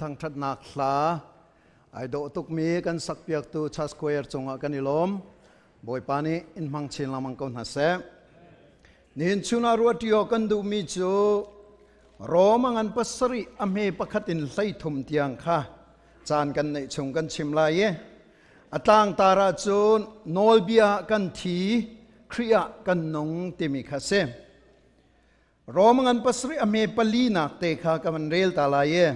Thangṭhatnak hla ai dawh tukmi kan sakpiaktu Church Square cungah kan i lawm. Bawipa nih in hmang chin lengmang ko hna seh. Nihin chun ah ruahṭi awk kan duhmi cu Rom a ngan pasarih a hme pakhat in 13 tiang kha caan kan neih chung kan chim lai i a tlangtar ah cun nawlbia kan thi Khrih ah kan nung timi kha si. Rom ngan pasarih a hme palinak te kha ka van rel ta lai i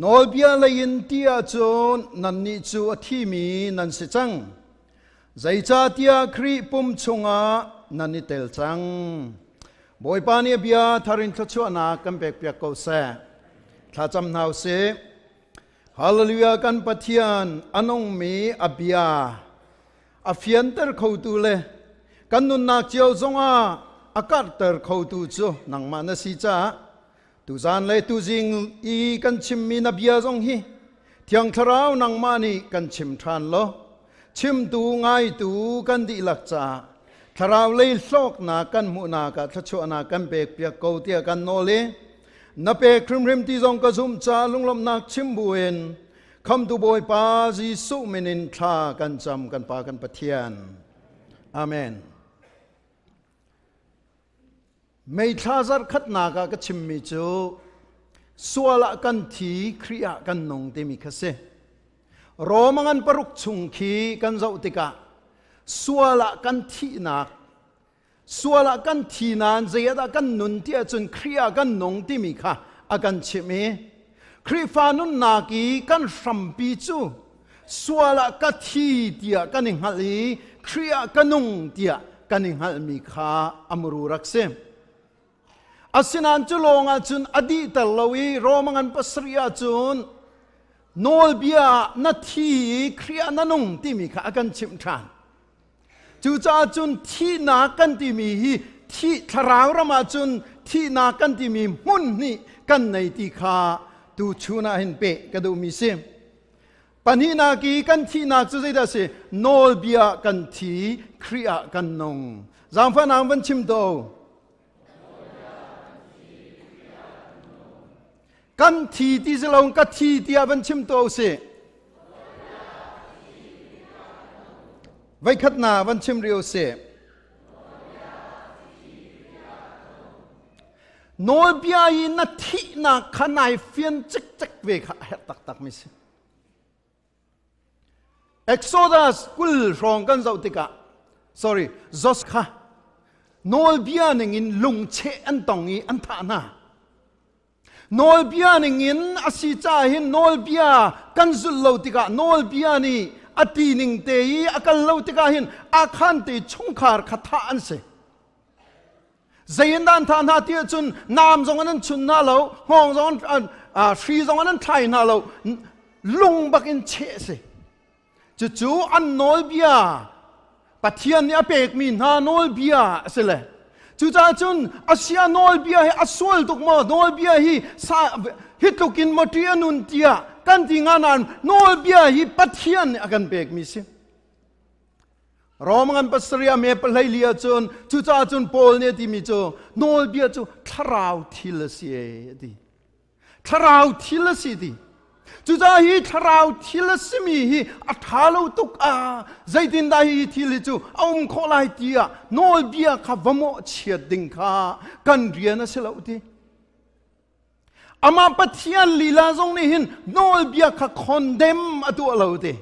nawlbia lei in ti ahcun nannih cu a thimi nan si cang. Zeicahtiah Khrih pum chungah nan i tel cang. Bawipa nih a bia thar in thluachuahnak kan pekpiak ko seh. Thlacam hna u sih. Hallelujah kan Pathian a nungmi a bia a fianter khotu le kan nunnak cio zongah a karhter khotu cu nangmah na si caah tuzan le tuzing i kan chimmi na bia zong hi Thiang Thlarau nangmah nih kan chim ṭhan law chimtu ngaitu kan dihlak caah thlarau lei hlawknak kan hmuhnak ah thluachuahnak kan pekpiak ko tiah kan nawl i na pek hrimhrim ti zong ka zumh caah lunglawmhnak chim buin Khamtu Bawipa Jesuh min in thla kan cam kan Pa kan Pathian. Amen. Mei thla zarkhatnak ah ka chimmi cu sual ah kan thi Khrih ah kan nung timi kha si. Roma ngan paruk chung khi kan zoh tikah sual ah kan thihnak sual ah kan thi nain zei ah dah kan nun ti ahcun Khrih ah kan nung timi kha a kan chimh i Khrihfa nunnak i kan hrampi cu sual ah ka thi tiah kan i hngalh i Khrih ah ka nung tiah kan i hngalhmi kha a muru rak si. Asinain cu lawng ahcun a dihter lo i Roma ngan pasarih ahcun nawlbia ah na thi i Khrih ah na nung timi kha a kan chimh ṭhan. Cucaah cun thihnak kan timi hi thih thlarau ram ah cun thihnak kan timi hmun hnih kan nei ti kha tu chun ah hin peh ka duhmi si. Pahnihnak i kan thihnak cu zeidah si? Nawlbia kan thi, Khrih ah kan nung. Zaangfahnak van chim to. Kan thi ti si lo ka thi tiah van chim to si. Veikhat na van chim rio si. Nawlbia i na thihnak kha nai fian cikcek ve kha a herh taktak mi si. Exodus 20 hrawng kan zoh tikah sorry Jos kha nawlbia ningin lungcheh an tong i an thah hna. Nawlbia ningin a si caah hin nawlbia kan zulh lo tikah nawlbia nih a ti ning te i a kal lo tikah hin akhan te chungkhar kha thah an si. Zei in dah an thah hna ti ahcun naam zong an chun hna lo, hngawng zong an hri zong an thlai hna lo, lung bak in cheh a si. Cucu an nawlbia Pathian nih a pekmi hna nawlbia a si le. Cucaah cun asia nawlbia hi a sual tuk maw nawlbia hi sa hi tluk in maw ṭih a nun tiah kan ti nga nain nawlbia hi Pathian nih a kan pekmi si. Rom ngan pasarih a me pahlei li ahcun cucaah cun Paul nih a timi cu nawlbia cu thlarau thil a si e a ti. Thlarau thil a si ti. Cucaah hi thlarau thil a simi hi a ṭha lo tuk ah zeitindah hi thil hi cu a um khawh lai tiah nawlbia kha va mawhchiat ding kha kan rian a si lo ti. Amah Pathian lila zong nih hin nawlbia kha condemn a tuah lo ti.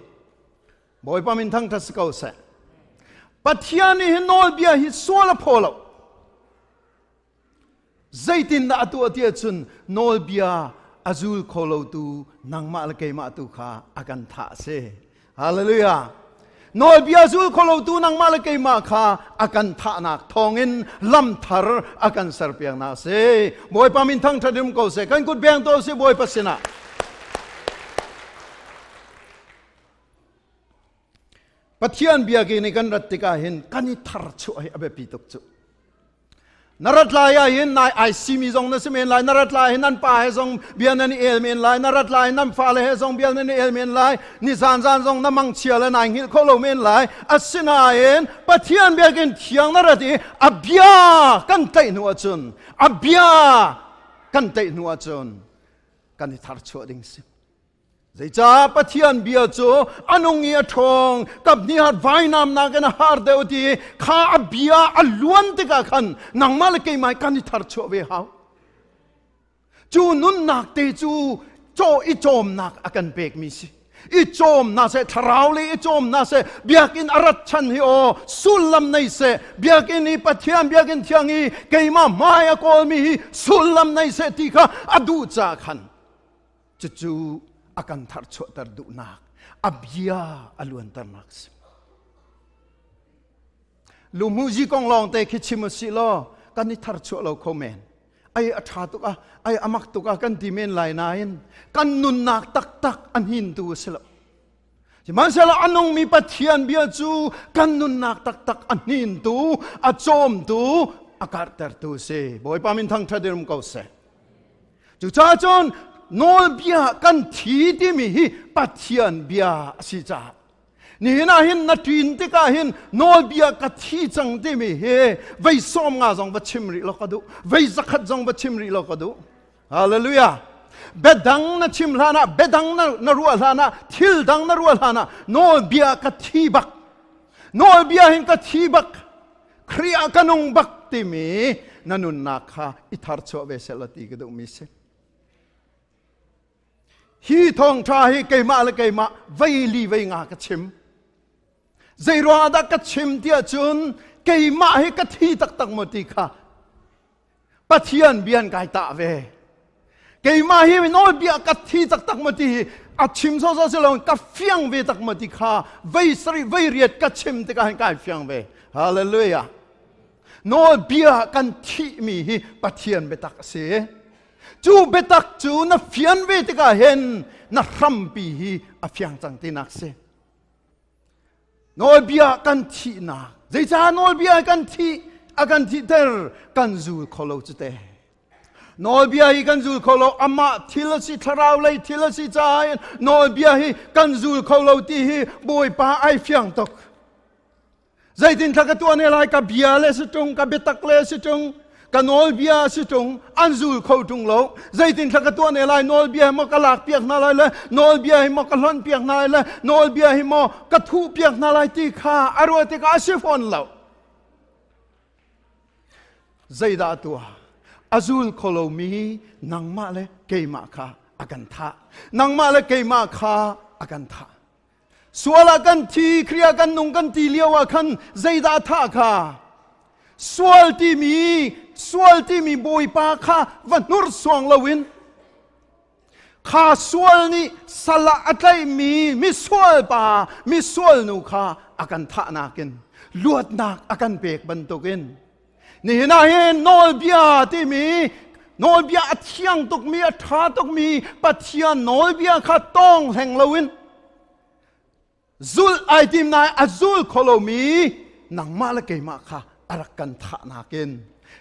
Bawipa min thangṭhat si ko seh. Pathian nih hin nawlbia hi sual a phaw lo. Zeitindah a tuah ti ahcun nawlbia a zul kho lotu nangmah le keimah tu kha a kan thah a si. Hallelujah. Nawlbia zul kho lotu nangmah le keimah kha a kan thahnak thawngin lamthar a kan serpiaknak a si. Bawipa min thangṭhat in um ko seh. Kan kut beng to si Bawipa sinah. Pathian biakinn i kan rat tikah hin kan i tharchuah hi a biapi tuk cu. Na rat lai ah hin nai ai simi zong na si men lai, na rat lai hin nan pa he zong bia nan i el men lai, na rat lai hin nan fale he zong bia nan i el men lai, ni zan zan zong na mangchia le nai hngilh kho lo men lai. Asinain Pathian biakinn thiang na rat i a bia kan tlaih hnu ahcun, a bia kan tlaih hnu ahcun. Kan i thar chuah ding si. Zeicah Pathian bia cu a nung i a ṭhawng, kaphnih hat vainam nakin a har deuh ti kha a bia a luan tikah khan nangmah le keimah kan i tharchuah ve hau. Cu nunnak te cu caw i cawmnak a kan pekmi si. I cawm na seh, thlarau le i cawm na seh, biakinn a rat chan hi aw sullam nei seh, biakinn i Pathian biakinn thiang i keimah hmai a kawlmi hi sullam nei seh ti kha a duh ca khan cucu a kan tharchuahter duhnak a bia a luanternak si. Lumuzi kong lawng te khi chim usih law kan i tharchuah lo kho men. Ai a ṭha tuk ah, ai a mak tuk ah kan ti men lai nain kan nunnak taktak a hnintu a si lo. Sihmanhsehlaw a nungmi Pathian bia cu kan nunnak taktak a hnintu, a cawmtu, a karhtertu a si. Bawipa min thangṭhat in um ko seh. Cucaah cun nawlbia kan thi timi hi Pathian bia a si caah nihin ah hin na ṭin tikah hin nawlbia ka thi cang timi hi vei 50 zong va chim rih law ka duh, vei 100 zong va chim rih law ka duh. Hallelujah. Biadang na chim hlan ah, biadang na ruah hlan ah, thil dang na ruah hlan ah nawlbia ka thi bak, nawlbia hin ka thi bak, Khrih ah ka nung bak timi na nunnak kha i tharchuah ve seh law ti ka duhmi si. Hi thawngṭha hi keimah le keimah vei li vei nga ka chim. Zei ruangah dah ka chim tiah cun keimah hi ka thi taktak maw ti kha Pathian bian kai tah ve. Keimah hi nawlbia ka thi taktak maw ti hi a chim sawsawh si lo, ka fiang ve tak maw ti kha vei 7 vei 8 ka chim tikah hin kai fiang ve. Hallelujah. Nawlbia kan thihmi hi Pathian biatak a si. Cu biatak cu na fian ve tikah hin na hrampi hi a fiang cang tinak si. Nawlbia kan thihnak, zeicah nawlbia kan thih, a kan thihter, kan zul kho lo cu te. Nawlbia hi kan zul kho lo, amah thil a si, thlarau lei thil a si caah nawlbia hi kan zul kho lo ti hi Bawipa ai fiang tuk. Zeitin thla ka tuah ne lai, ka bia le si ṭung, ka biatak le si ṭung, ka nawlbia si ṭung, an zul kho ṭung lo. Zeitin thla ka tuah ne lai, nawlbia hi maw ka lak piak hna lai le nawlbia hi maw ka hlonh piak hna lai le nawlbia hi maw ka thuh piak hna lai ti kha a ruah tikah a si fawn lo. Zeidah tuah? A zul kho lomi nangmah le keimah kha a kan thah. Nangmah le keimah kha a kan thah. Sual ah kan thi, Khrih ah kan nung kan ti lio ah khan zeidah thah kha? Sual timi, sual timi Bawipa kha va hnursuang loin kha sual nih sal ah a tlaihmi misual pa, misual nu kha a kan thahnak in luatnak a kan pek bantukin nihin ah hin nawlbia timi nawlbia a thiang tukmi, a ṭha tukmi Pathian nawlbia kha tawng hleng loin zulh ai tim nai a zul kho lomi nangmah le keimah kha a rak kan thahnak in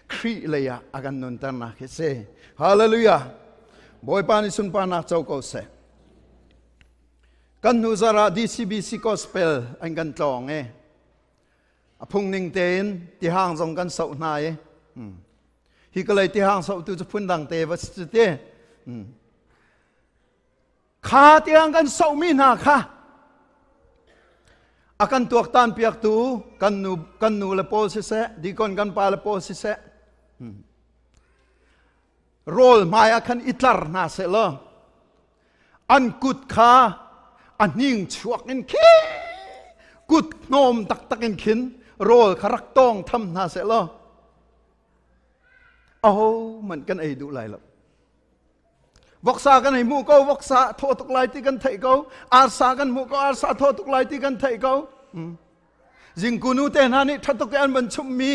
Khrih lei ah a kan nunternak hi si. Hallelujah. Bawipa nih sunparnak co ko seh. Kan hnu zarh ah DCBC Gospel an kan tlawng i a phung ning tein tihang zong kan soh hna i hi ka lei tihang sohtu cu phundang te va si te. Kha tiang kan sohmi hna kha a kan tuaktan piaktu kan nu, kan nu le pawl siseh, dikon kan pa le pawl siseh, rawl hmai ah khan i tlar hna seh law an kut kha a hning chuak in khi kut hnawm taktak in khin rawl kha rak tawng tham hna seh law aho man kan ei duh lai lo. Voksa kan hei hmuh ko, voksa thaw tuk lai ti kan theih ko, arsa kan hmuh ko, arsa thaw tuk lai ti kan theih ko. Zingku nu te hna nih ṭha tuk i an van chumhmi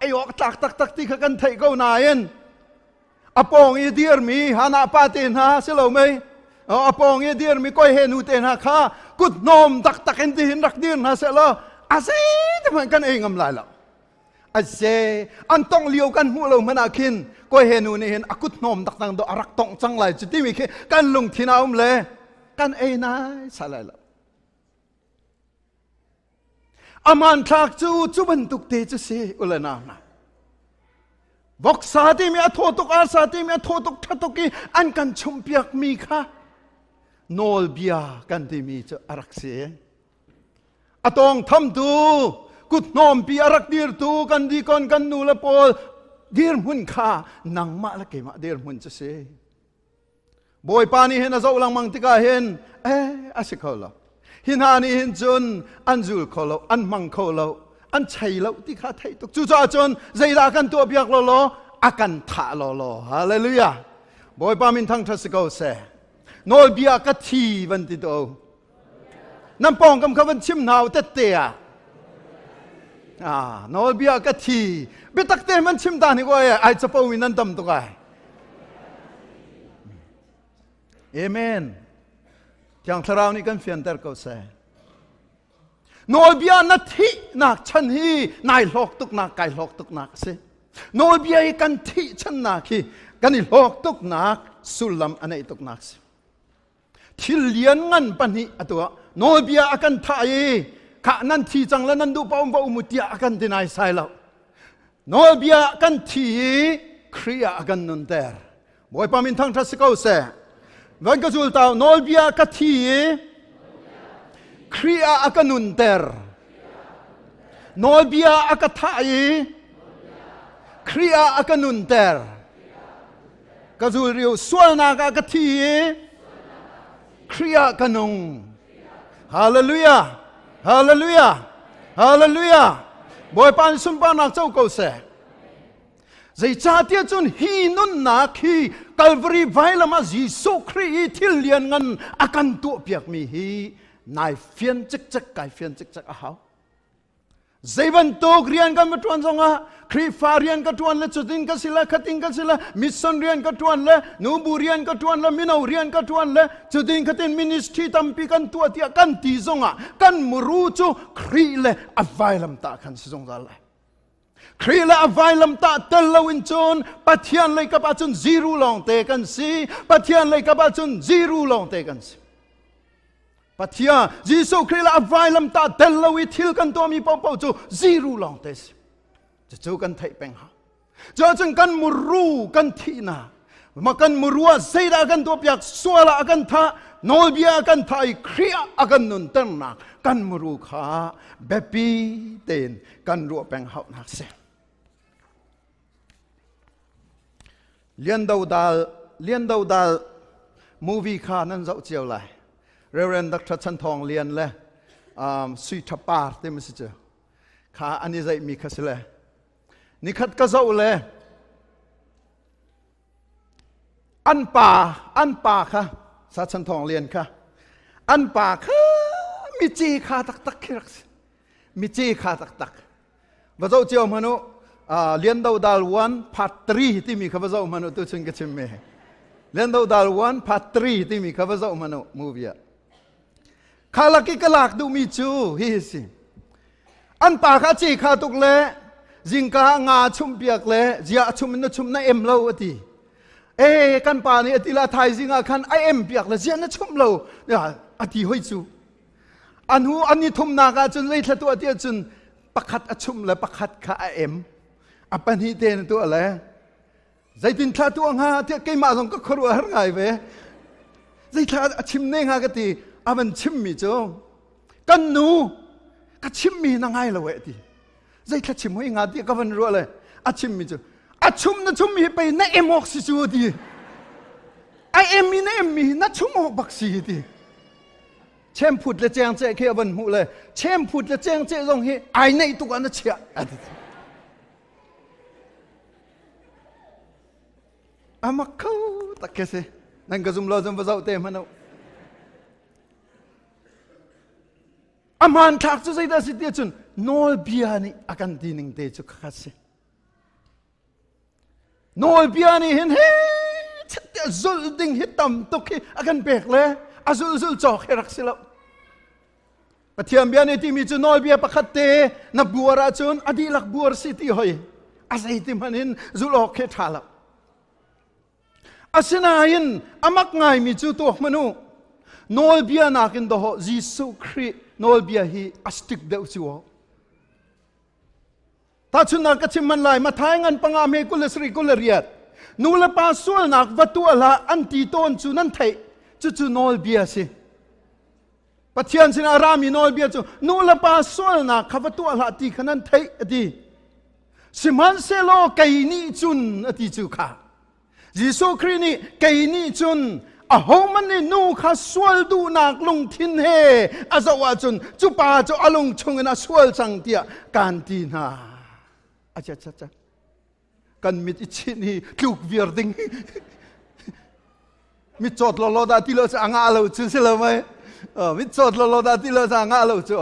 ei awk tlak taktak ti kha kan theih ko nain a pawng i dirmi hana pa te hna si lo mei, a pawng i dirmi koi he nu te hna kha kut hnawm taktak in tihin rak dir hna seh law a zei te hmanh kan ei ngam lai lo. A ze an tongh lio kan hmuh lo hmanh ah khin koi he nu nih hin a kut hnawm taktak do a rak tongh cang lai cu timi khi kan lungthin a um le kan ei nai sa lai lo. A hmanthlak cu cu bantuk te cu si ule nau hna. Voksa timi a thaw tuk, arsa timi a thaw tuk, ṭha tuk i an kan chumhpiakmi kha nawlbia kan timi cu a rak si. A tawng thamtu, kuthnawmpi a rak dirtu kan dikon kan nu le pawl dirhmun kha nangmah le keimah dirhmun cu si. Bawipa nih hin a zoh lengmang tikah hin eh a si kho lo. Hi hna nih hin cun an zul kho lo, an hmang kho lo, an chei lo ti kha theih tuk. Cucaah cun zeidah kan tuah piak law law a kan thah law law. Hallelujah. Bawipa min thangṭhat si ko seh. Nawlbia ka thi van ti to. Nan pawngkam kha van chim hna u tette ah. Ah, nawlbia ka thi. Biatak te man chim ta ni ko ai capo mi nan tam tuk ai. Amen. Thiang Thlarau nih kan fianter ko seh. Nawlbia na thih nak chan hi nai hlawk tuk nak kai hlawk tuk nak a si. Nawlbia hi kan thih chan nak hi kan i hlawk tuk nak sullam a neih tuk nak si. Thil lian ngan pahnih a tuah. Nawlbia a kan thah i khah nan thi cang le nan duh paoh va um u tiah a kan ti nai sai lo. Nawlbia kan thi i Khrih ah a kan nunter. Bawipa min thangṭhat si ko seh. Van ka zul tau nawlbia ka thi i Khrih ah a ka nunter. Nawlbia a ka thah i Khrih ah a ka nunter. Ka zul riu sualnak ah ka thi i Khrih ah ka nung. Hallelujah! Hallelujah! Hallelujah! Bawipa nih sunparnak co ko seh. Zeicahtiah cun hi nunnak hi Calvary vailam ah Jesuh Khrih i thil lianngan a kan tuahpiakmi hi nai fian cikcek kai fian cikcek a hau. Zei bantuk rian kan va ṭuan zongah Khrihfa rian ka ṭuan le cutin ka si le khatin ka si le mission rian ka ṭuan le nubu rian ka ṭuan le mino rian ka ṭuan le cutin khatin ministry tampi kan tuah tiah kan ti zongah kan muru cu Khrih le a vailamtah khan si zungzal lai. Khrih le a vailamtah tel loin cun Pathian lei kap ahcun zero lawng te kan si. Pathian lei kap ahcun zero lawng te kan si. Pathian Jesuh Khrih le a vailamtah tel lo i thil kan tuahmi paohpaoh cu zero lawng te si. Cucu kan theih peng hau. Cuahcun kan muru kan thihnak ma kan muru ah zeidah kan tuahpiak sual ah a kan thah nawlbia a kan thah i Khrih ah a kan nunternak kan muru kha biapi tein kan ruah peng hauhnak si. Lian Do Dal Lian Do Dal movie kha nan zoh cio lai. Reverend Dr. Chan Thawng Lian le Sui Tha Par ti ma si cu kha an i zeihmi kha si le nikhat ka zoh le an pa an pa kha Sa Chan Thawng Lian kha an pa kha mici kha taktak khi rak si mici kha taktak Va zoh cio hmanh u. Lian Do Dal 1 Part 3 timi kha va zoh hmanh u tu chun ka chim mi. Lian Do Dal 1 Part 3 timi kha va zoh hmanh u movie ah. Kha lak i ka lak duhmi cu hi hi si. An pa kha ce kha tuk le zingka nga chum piak le zia a chum in na chum na em lo ati. E kan pa nih ati la thaizing ah khan a em piak le zia na chum lo ati hoi cu. Anu an i thumnak ah cun leithla tuah ti ahcun pakhat a chumh le pakhat kha a em a pahnih te na tuah le zeitin thla tuah hnga tiah keimah zong ka khuaruah har ngai ve zeithla a chim ne hnga ka ti a van chimmi cu kan nu ka chimmi na ngai lo eh ti zeithla chim hoi hnga tiah ka van ruah le a chimmi cu a chum na chummi hi pei na em awk si cu ti a em i na em mi hi na chum awk bak si ti Chemphut le cengceh khi a van hmuh le chemphut le cengceh zong hi ai neih tuk ah na chiah. Amak kho tak khi si. Nan ka zum lo zum va zoh te hmanh u. A hmanthlak cu zeidah si ti cun nawlbia nih a kan ti ning te cu kha si. Nawlbia nih hin he chitte zulh ding hi tam tuk hi a kan pek le a zulh zulh cawk hi rak si lo. Pathian bia nih timi cu nawlbia pakhat te na buar ahcun a dihlak buar si ti hoi a zeiti hmanh in zulh awk khi ṭha lo. Asinain a mak ngaimi cu tuak hmanh u. Nawlbia nakin dawhawh Jesuh Khrih nawlbia hi a stick deuh cu aw. Tahchunhnak ka chim man lai Mathai ngan panga me 27 28 nu le pa sualnak va tuah hlah an ti tawn cu nan theih cucu nawlbia si. Pathian sinah a rami nawlbia cu nu le pa sualnak kha va tuah hlah ti kha nan theih a ti. Sihmanhsehlaw kei nih cun a ti cu kha Jesuh Khrih nih kei nih cun ahohmanh nih nu kha sual duhnak lungthin he a zoh ahcun cu pa cu a lung chungin a sual cang tiah kaan ti hna. Acha cha cha. Kan mit i chinh hi tluk viar ding. Mit cawt lawlaw dah ti lo cu a ngah lo cu si lo mei. Mit cawt lawlaw dah ti lo cu a ngah lo cu.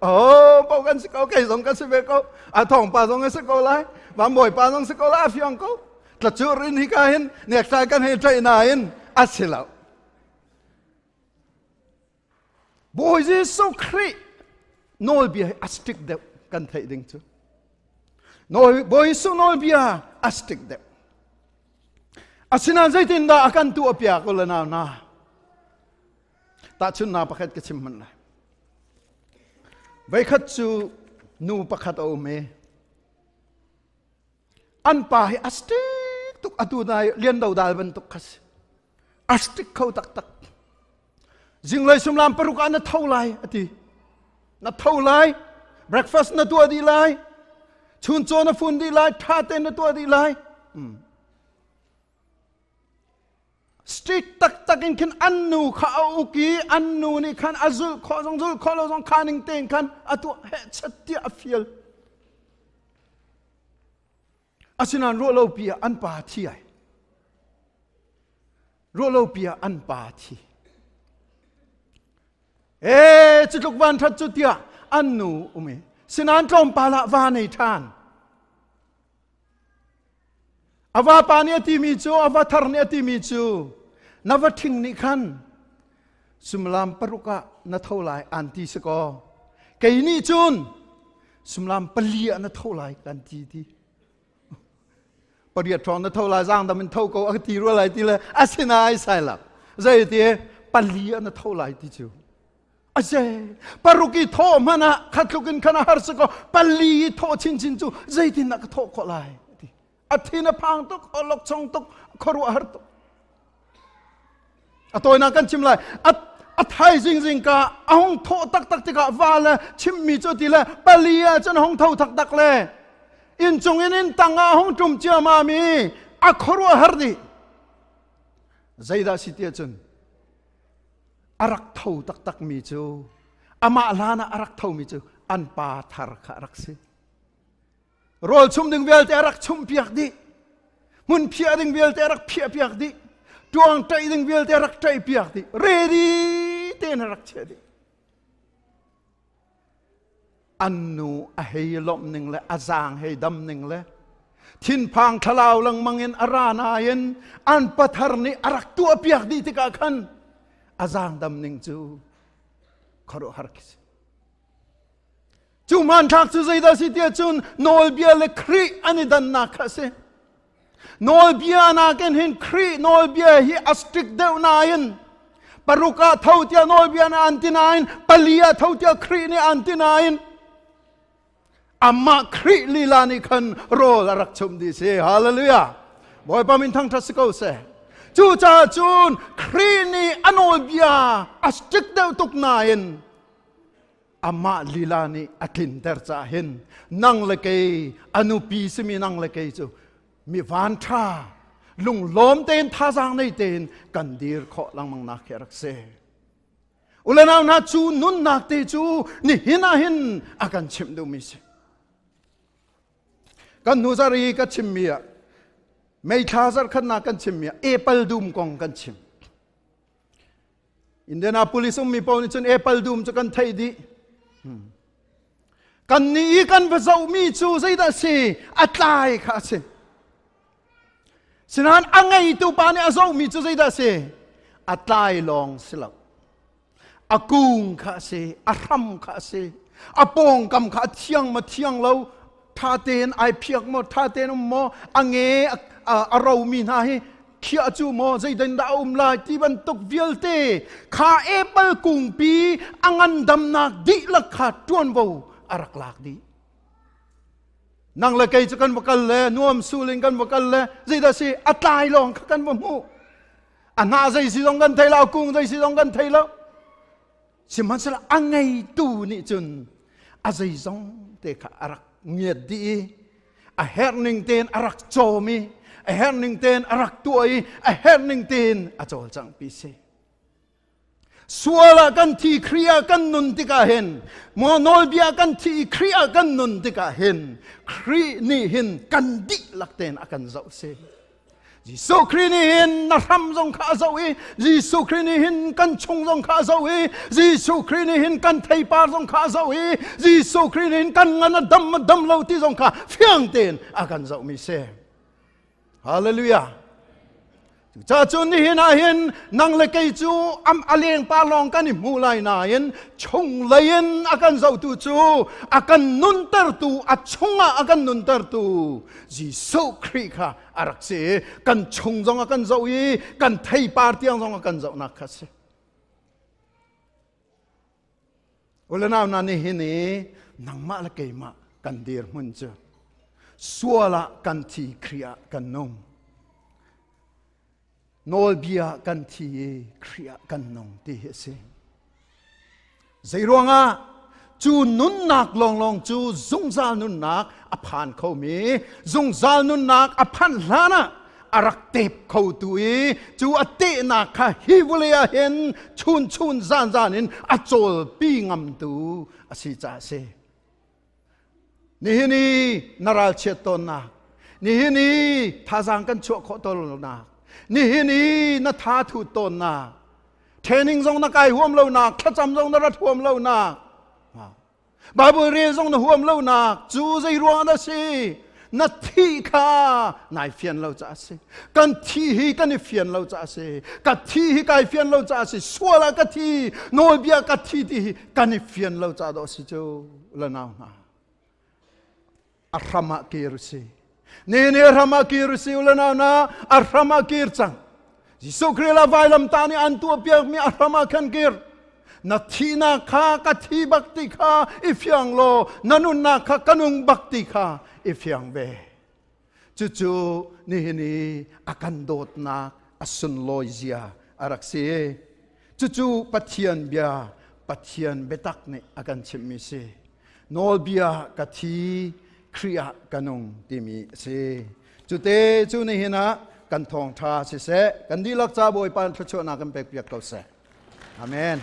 Oh, po kan si ko, kei zong kan si ve ko. A thong pa zong a si ko lai. Van bawi pa zong si ko lai, a fiang ko. Tlacur in hika hin neksai kan hei ṭaih nain a si lo. Bawi Jesuh Khrih nawlbia hi a strict deuh kan theih ding cu. Bawi Jesuh nawlbia a strict deuh. Asinain zeitindah a kan tuah piak u le nau na? Tahchunhnak pakhat ka chim hmanh lai. Voikhat cu nu pakhat a um i An pa hi a strict tuk atu nai lian do dal bantuk kha si. A strict kho taktak. Zinglei sumlam paruk ah na tho lai ati. Na tho lai, breakfast na tuah dih lai, chuncaw na fun dih lai, tha tein na tuah dih lai. Strict taktak in khin an nu kha a uk i an nu nih khan a zulh khawh zong zulh khawh lo zong kha ning tein khan a tuah hehchat tiah a fial. Asinain ruah lo pi ah an pa thi ai. Ruah lo pi ah an pa thi. Ee cu tluk van that cu tiah an nu um i sinain tlawmpal ah va nei ṭhan. A vapa nih a timi cu, a va thar nih a timi cu, na va ṭhing nih khan suimilam paruk ah na tho lai an ti si kaw, kei nih cun suimilam pali ah na tho lai kan ti ti. Pariat ṭhawng na tho lai zaangdam in tho ko a ti rua lai ti le asinain sai lak. Zei ti pali ah na tho lai ti cu. Aze paruk i thawh hmanh ah khatluk in khan a har si ko pali i thawh chinchin cu zeitin ah ka thawh khawh lai ti a thin a phang tuk olok chong tuk khuaruah har tuk a tawinak kan chim lai a a thaizing zing ka a hung thawh taktak tikah va le chimmi cu ti le pali ah cun hung tho taktak le inn cung in inn tang ah hung ṭum ciamam i a khuaruah har dih zeidah si ti ahcun a rak tho taktakmi cu amah hlan ah a rak thomi cu an pa thar kha a rak si. Rawl chum ding vialte a rak chumhpiak dih. Hmun phiah ding vialte a rak phiahpiak dih. Tuang ṭaih ding vialte a rak ṭaihpiak dih. Ready tein a rak chiah dih. An nu a hei lawmh ning le a zaang hei dam ning le thinphang thlalau lengmang in a ra nain an pathar nih a rak tuahpiak dih tikah khan a zaang dam ning cu khuaruahhar khi si. Cu hmanthlak cu zeidah si tiah cun nawlbia le Khrih an i dannak kha a si. Nawlbia nakin hin Khrih nawlbia hi a strict deuh nain paruk ah tho tiah nawlbia nih an ti nain pali ah tho tiah Khrih nih an ti nain amah Khrih lila nih khan rawl a rak chumh dih si. Hallelujah. Bawipa min thangṭhat si ko seh. Cucaah cun Khrih nih a nawlbia a strict deuh tuk nain amah lila nih a tlinter caah hin nang le kei a nupi simi nang le kei cu mi van ṭha lunglawm tein thazaang nei tein kan dir khawh lengmang nak khi a rak si. Ulenau hna cu nunnak te cu nihin ah hin a kan chimh duhmi si. Kan hnu zarh i ka chimmi ah meithla zarhkhatnak kan chimmi ah apple dum kong kan chim. Indianapolis ummi paoh nih cun apple dum cu kan theih dih. Kan nih i kan va zohmi cu zeidah a si? A tlai kha a si. Sinain a ngeitu pa nih a zohmi cu zeidah a si? A tlai lawng si lo. A kung kha a si, a hram kha a si, a pawngkam kha a thiang maw thiang lo, ṭha tein ai phiak maw, ṭha tein um maw, a nge a romi hna hi khiah cu maw zeidan dah a um lai ti bantuk vialte kha apple kungpi a ngandamnak dihlak kha ṭuanvo a rak lak dih. Nang le kei cu kan va kal le nuam sul in kan va kal le zeidah si a tlai lawng kha kan va hmuh. A hnah zei si zong kan thei lo, a kung zei si zong kan thei lo. Sihmanhsehlaw a ngeitu nih cun a zeizong te kha a rak ngiat dih i a herh ning tein a rak cawm i a herh ning tein a rak tuah i a herh ning tein a cawlcangh pi si. Sual ah kan thi Khrih ah kan nun tikah hin maw nawlbia kan thi i Khrih ah kan nun tikah hin Khrih nih hin kan dihlak tein a kan zoh si. Jesuh Khrih nih hin na hram zong kha a zoh i Jesuh Khrih nih hin kan chung zong kha a zoh i Jesuh Khrih nih hin kan theipar zong kha a zoh i Jesuh Khrih nih hin kan ngan a dam a dam lo ti zong kha fiang tein a kan zohmi si. Hallelujah. Cucaah cun nihin ah hin nang le kei cu am a leng pa lawng kan i hmu lai nain chung lei in a kan zohtu cu a kan nuntertu a chungah a kan nuntertu Jesuh Khrih kha a rak si. Kan chung zong a kan zoh i kan theipar tiang zong a kan zohnak kha si. Ulanau na nihin i nangmah le keimah kan dirhmun cu sual ah kan thi Khrih ah kan nung. Nawlbia kan thi i Khrih ah kan nung ti hi a si. Zeiruangah cu nunnak lawnglawng cu zungzal nunnak a phan khomi zungzal nunnak a phanh hlan ah a rak tep khotu i cu a tehnak kha hi vawlei ah hin chun chun zan zan in a cawlpi ngamtu a si caah a si. Nihin i na ralchiat tawnnak, nihin i thazaang kan chuah khawh tawnnak, nihin i na tha thut tawnnak, training zong na kai huam lonak, thlacam zong na rat huam lonak, Bible rel zong na huam lonak cu zei ruang dah si? Na thi kha nai fian lo caah si. Kan thi hi kan i fian lo caah si. Ka thi hi kai fian lo caah si. Sual ah ka thi, nawlbia ka thi ti hi kan i fian lo caah dawh si cu la nau hna. A hram ah kir si. Ni ni hram ah kir si u la nau na a hram ah kir cang. Jesuh Khrih la vailam ta nih an tuah piakmi a hram ah khan kir. Na thihnak kha ka thi bak ti kha i fiang law na nunnak kha ka nung bak ti kha i fiang ve. Cucu nihin i a kan dawtnak a sunlawi zia a rak si. Cucu Pathian bia, Pathian biatak nih a kan chimhmi si. Nawlbia ka thi, Khrih ah ka nung timi a si. Cute cu nihin ah kan thawngṭha siseh, kan dihlak ca Bawipa thluachuahnak kan pekpiak ko seh. Amen.